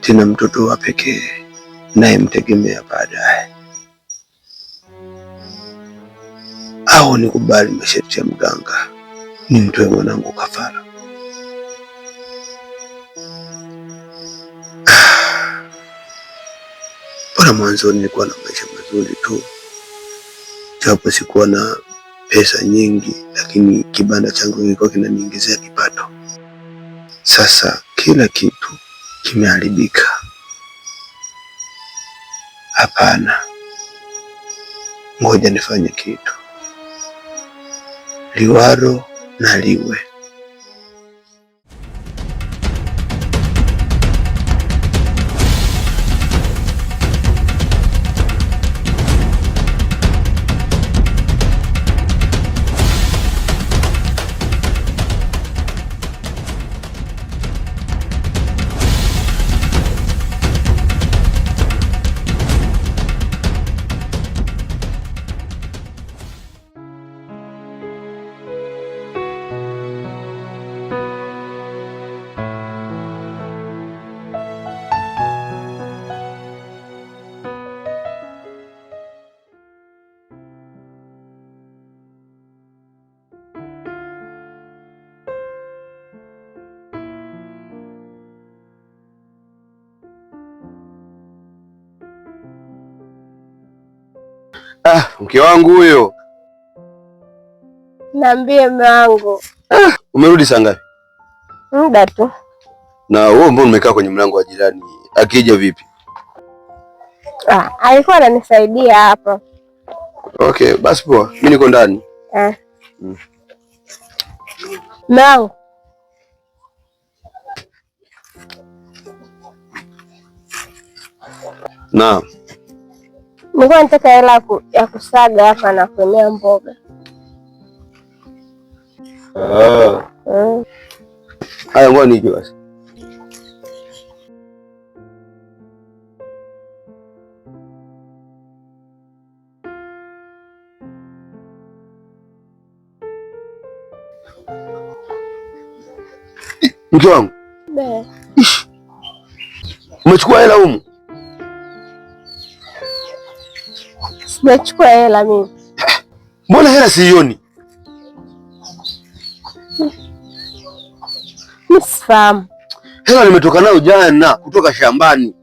Tena mtoto wa pekee nayemtegemea baadaye, au nikubali masharti ya mganga nimtoe mwanangu kafara? Bora mwanzoni nilikuwa na maisha mazuri tu, japo sikuwa na pesa nyingi, lakini kibanda changu kilikuwa kinaniingizia kipato. Sasa kila kitu kimeharibika. Hapana, ngoja nifanye kitu, liwalo na liwe. Ah, mke wangu huyo. Niambie mume wangu. Ah, umerudi saa ngapi? Muda tu. Na wewe mbona umekaa kwenye mlango wa jirani? Akija vipi? Ah, alikuwa ananisaidia hapa. Okay, basi poa. Mimi niko ndani. Ah. Mume wangu. Naam. Nilikuwa nataka hela ya kusaga hapa na kuemea mboga. Ah. Haya, ngoja nije basi. Mke wangu. Umechukua hela humu? Sijachukua hela mimi. Mbona hela siioni? Mimi sifahamu. Hela nimetoka nayo jana kutoka shambani,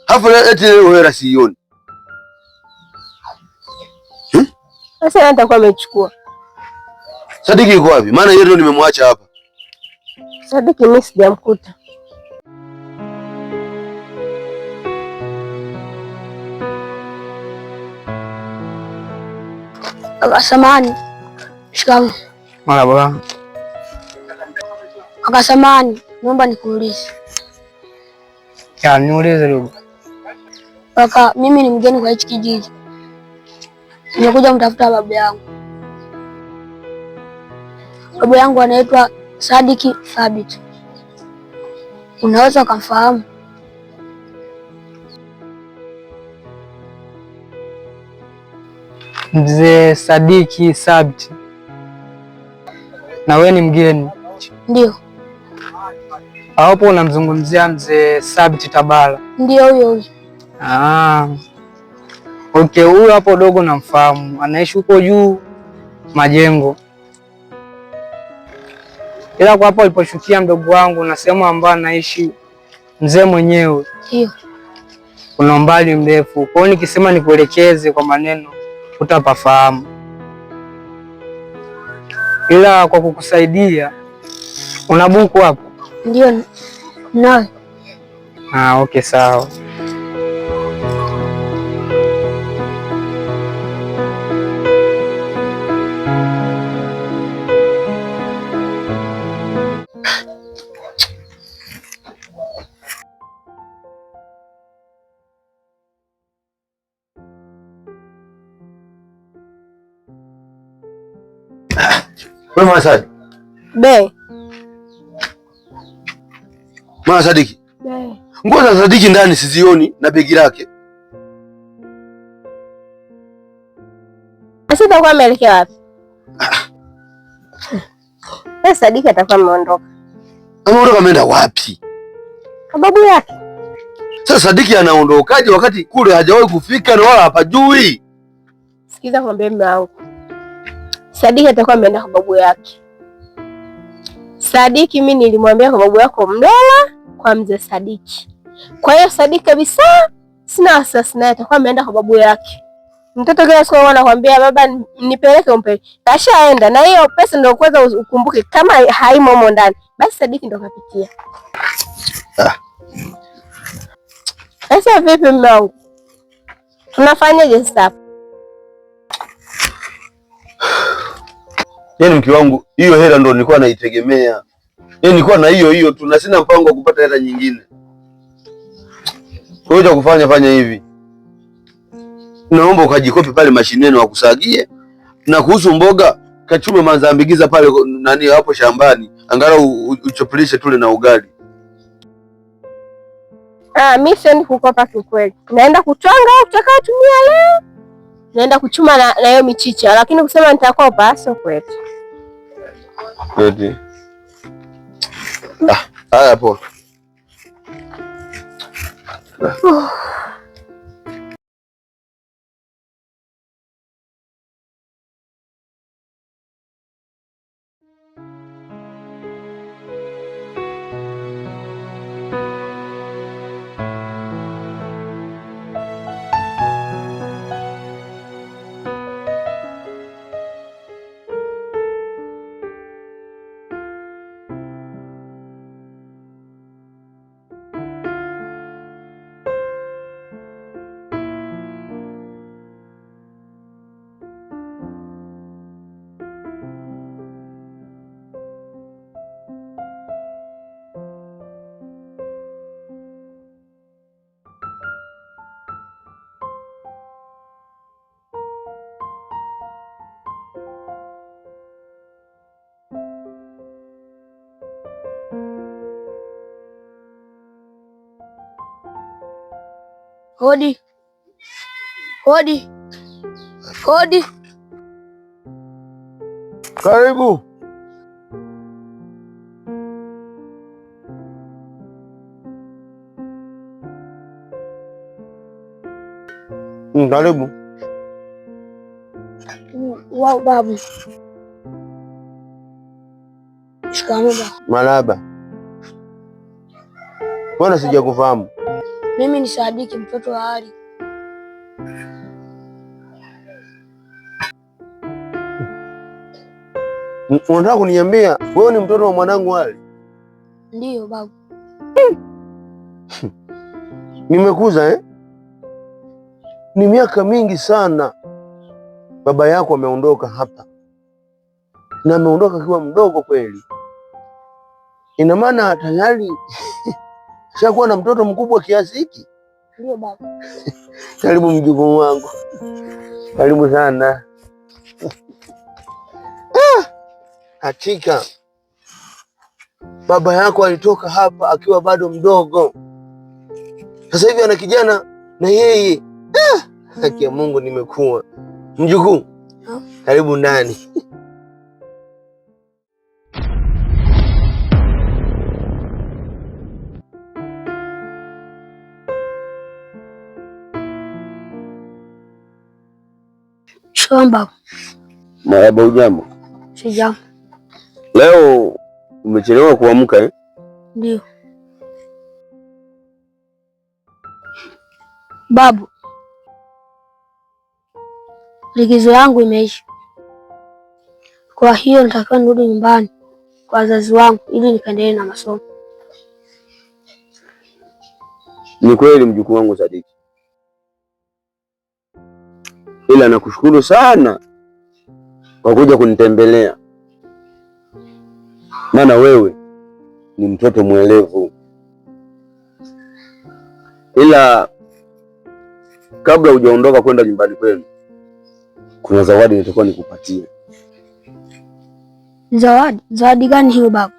halafu eti leo hela siioni. Sasa hmm? Nitakuwa amechukua. Sadiki yuko wapi? Maana yeye ndio nimemwacha hapa. Sadiki mimi sijamkuta. Kaka samahani. Shikamoo. Marhaba. Kaka samahani, naomba nikuulize. Ya, niulize ndugu. Kaka, mimi ni mgeni kwa hichi kijiji. Nimekuja kumtafuta babu yangu. Babu yangu anaitwa Sadiki Thabit. Unaweza ukamfahamu? Mzee Sadiki Thabit. Na wewe ni mgeni? Ndio. Hapo unamzungumzia mzee Thabit Tabala? Ndio, huyo huyo. Ah. Okay, huyo hapo dogo namfahamu, anaishi huko juu majengo, ila kwa hapo aliposhukia mdogo wangu na sehemu ambayo anaishi mzee mwenyewe ndio kuna umbali mrefu. Kwa hiyo nikisema nikuelekeze kwa maneno utapafahamu, ila kwa kukusaidia, una buku hapo? Ndio nayo. Ah, okay, sawa. Wewe Mama Sadi. Be. Mama Sadiki. Be. Nguo za Sadiki ndani sizioni na begi lake. Sasa itakuwa ameelekea wapi? Ah. Sadiki atakuwa ameondoka. Ameondoka ameenda wapi? Kwa babu yake. Sasa Sadiki anaondokaje wakati kule hajawahi kufika na wala hapajui? Sikiza kwambie mume wangu. Sadiki atakuwa ameenda kwa babu yake. Sadiki mimi nilimwambia kwa babu yako Mlela, kwa mzee Sadiki. Kwa hiyo Sadiki kabisa sina wasiwasi naye, atakuwa ameenda kwa babu yake. Mtoto kila siku anakuambia baba nipeleke umpeleke. Kashaenda na hiyo pesa ndio kwanza ukumbuke kama haimo humo ndani. Basi Sadiki ndio kapitia. Ah. Sasa vipi mume wangu? Tunafanyaje sasa? Yaani mke wangu, hiyo hela ndo nilikuwa naitegemea. Yaani nilikuwa na hiyo hiyo tu na sina mpango wa kupata hela nyingine. Kwa hiyo cha kufanya, fanya hivi. Naomba ukajikope pale mashineni wakusagie, na kuhusu mboga kachume manzambigiza pale nani hapo shambani, angalau uchopelishe tule na ugali. Ah, mimi siendi kukopa kiukweli. Naenda kutwanga au utakayotumia leo. Naenda kuchuma na hiyo michicha, lakini kusema nitakopa sio kweli. Eti. Ah, haya poa. Hodi. Hodi. Hodi. Karibu. Karibu. Wao babu. Shikamoo baba. Marahaba. Mbona sijakufahamu? Mimi ni Sadiki mtoto wa Ali. Unataka kuniambia wewe ni mtoto wa mwanangu Ali? Ndiyo babu. Nimekuza eh? Ni miaka mingi sana baba yako ameondoka hapa, na ameondoka akiwa mdogo kweli. Ina maana tayari shakuwa na mtoto mkubwa kiasi hiki? Ndio baba. Karibu mjukuu wangu, karibu sana. Hakika baba yako alitoka hapa akiwa bado mdogo, sasa hivi ana kijana na yeye. Haki ya Mungu, nimekuwa mjukuu. Karibu ndani. Shikamoo baba. Marahaba. Ujambo? Sijambo. Leo umechelewa kuamka eh? Ndio. Babu, likizo yangu imeisha, kwa hiyo natakiwa nirudi nyumbani kwa wazazi wangu ili nikaendelee na masomo. Ni kweli mjukuu wangu Sadiki, ila nakushukuru sana kwa kuja kunitembelea, maana wewe ni mtoto mwelevu. Ila kabla hujaondoka kwenda nyumbani kwenu, kuna zawadi nitakuwa nikupatie. Zawadi? Zawadi gani hiyo babu?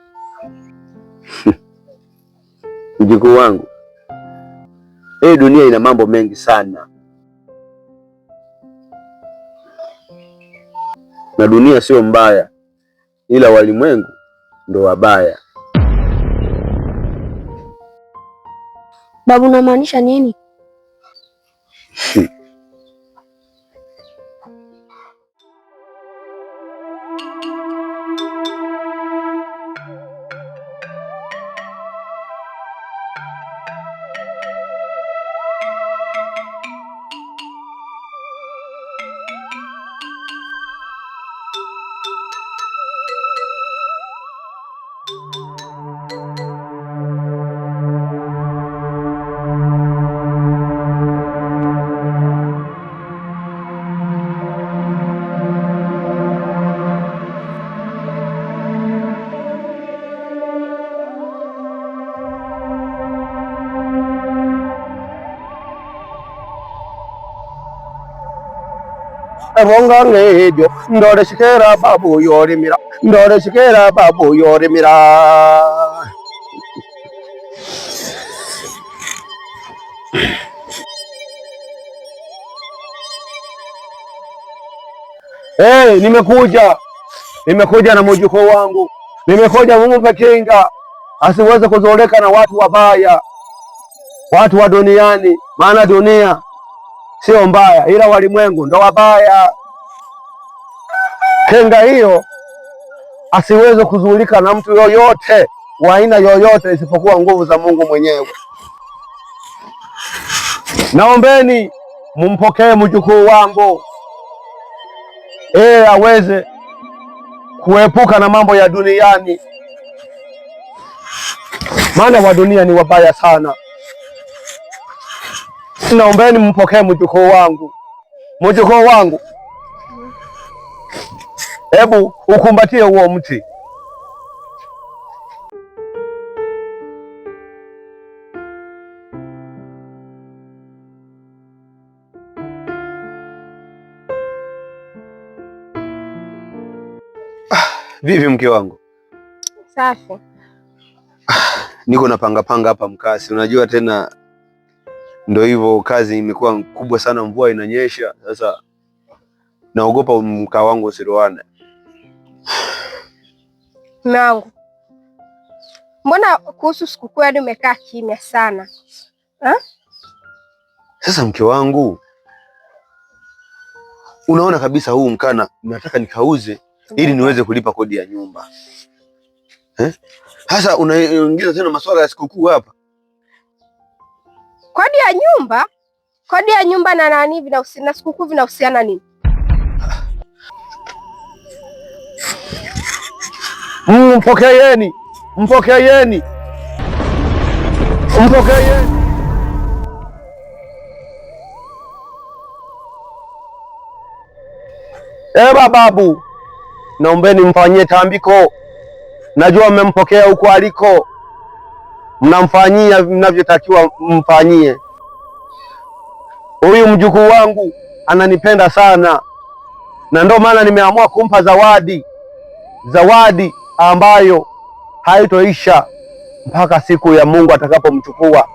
Mjukuu wangu, hii dunia ina mambo mengi sana, na dunia sio mbaya, ila walimwengu ndo wabaya. Babu, unamaanisha nini? Ebonga ngejo ndore shikera babu yorimira ndore shikera babu yorimira. Hey, nimekuja na mjukuu wangu, nimekuja mumpe kinga asiweze kuzoleka na watu wabaya, watu wa duniani, maana dunia sio mbaya, ila walimwengu ndo wabaya. Kinga hiyo asiweze kuzulika na mtu yoyote wa aina yoyote isipokuwa nguvu za Mungu mwenyewe. Naombeni mumpokee mjukuu wangu aweze kuepuka na mambo ya duniani, maana wa dunia ni wabaya sana. Naombeni mpokee mjukuu wangu, mjukuu wangu, hebu ukumbatie huo mti. Vipi mke wangu? Safi. Niko napanga panga hapa mkasi, unajua tena ndo hivyo, kazi imekuwa kubwa sana, mvua inanyesha. Sasa naogopa mkaa wangu usiloane. Mume wangu, mbona kuhusu sikukuu hadi umekaa kimya sana ha? Sasa mke wangu, unaona kabisa huu mkana nataka nikauze ili niweze kulipa kodi ya nyumba eh? Sasa unaingiza tena masuala ya sikukuu hapa. Kodi ya nyumba, kodi ya nyumba na nani na sikukuu vinahusiana nini? Mpokeeni, mpokeeni, mpokeeni. Eba babu, naombeni mfanyie tambiko. Najua mmempokea huko aliko, mnamfanyia mnavyotakiwa mfanyie. Huyu mjukuu wangu ananipenda sana, na ndio maana nimeamua kumpa zawadi, zawadi ambayo haitoisha mpaka siku ya Mungu atakapomchukua.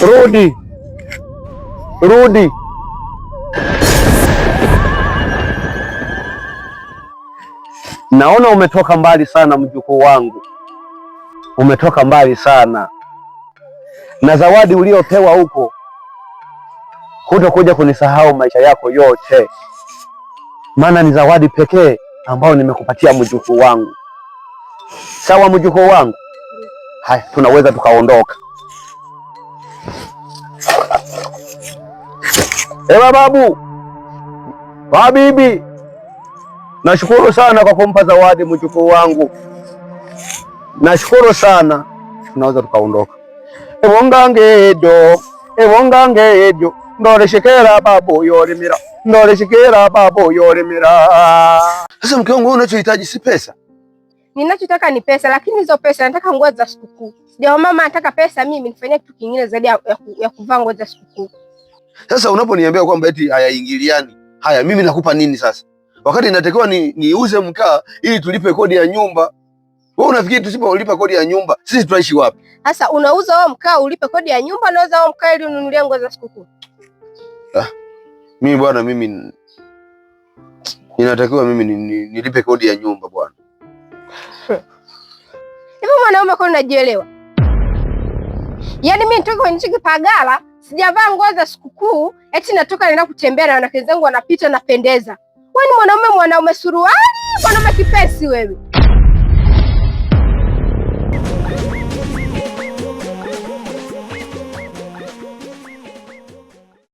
Rudi, rudi. Naona umetoka mbali sana mjukuu wangu, umetoka mbali sana, na zawadi uliopewa huko hutokuja kunisahau maisha yako yote, maana ni zawadi pekee ambayo nimekupatia mjukuu wangu. Sawa mjukuu wangu? Haya, tunaweza tukaondoka. Ewa babu, babibi, nashukuru sana kwa kumpa zawadi mjukuu wangu, nashukuru sana. Tunaweza tukaondoka. Ebongangeejo ebongangeejo ndoleshekera babu yolimira ndoleshekera babu yolimira. Sasa mke wangu, wewe unachohitaji si pesa? Ninachotaka ni pesa, lakini hizo pesa nataka nguo za sikukuu. Sijawa mama nataka pesa mimi nifanyie kitu kingine zaidi ya kuvaa nguo za sikukuu. Sasa unaponiambia kwamba eti hayaingiliani, Haya, mimi nakupa nini sasa? Wakati inatakiwa niuze mkaa ili tulipe kodi ya nyumba. Wewe unafikiri tusipolipa kodi ya nyumba sisi tutaishi wapi? Sasa unauza wewe mkaa ulipe kodi ya nyumba, unauza wewe mkaa ili ununulie nguo za sikukuu. Ah, mimi bwana, mimi inatakiwa mimi nilipe kodi ya nyumba bwana. Hivi mwanaume kwa unajielewa? Yaani mimi nitoke kwenye kipagala, sijavaa nguo za sikukuu, eti natoka naenda kutembea na wanawake zangu wanapita napendeza. Wewe ni mwanaume, mwanaume suruali, mwanaume kipesi wewe.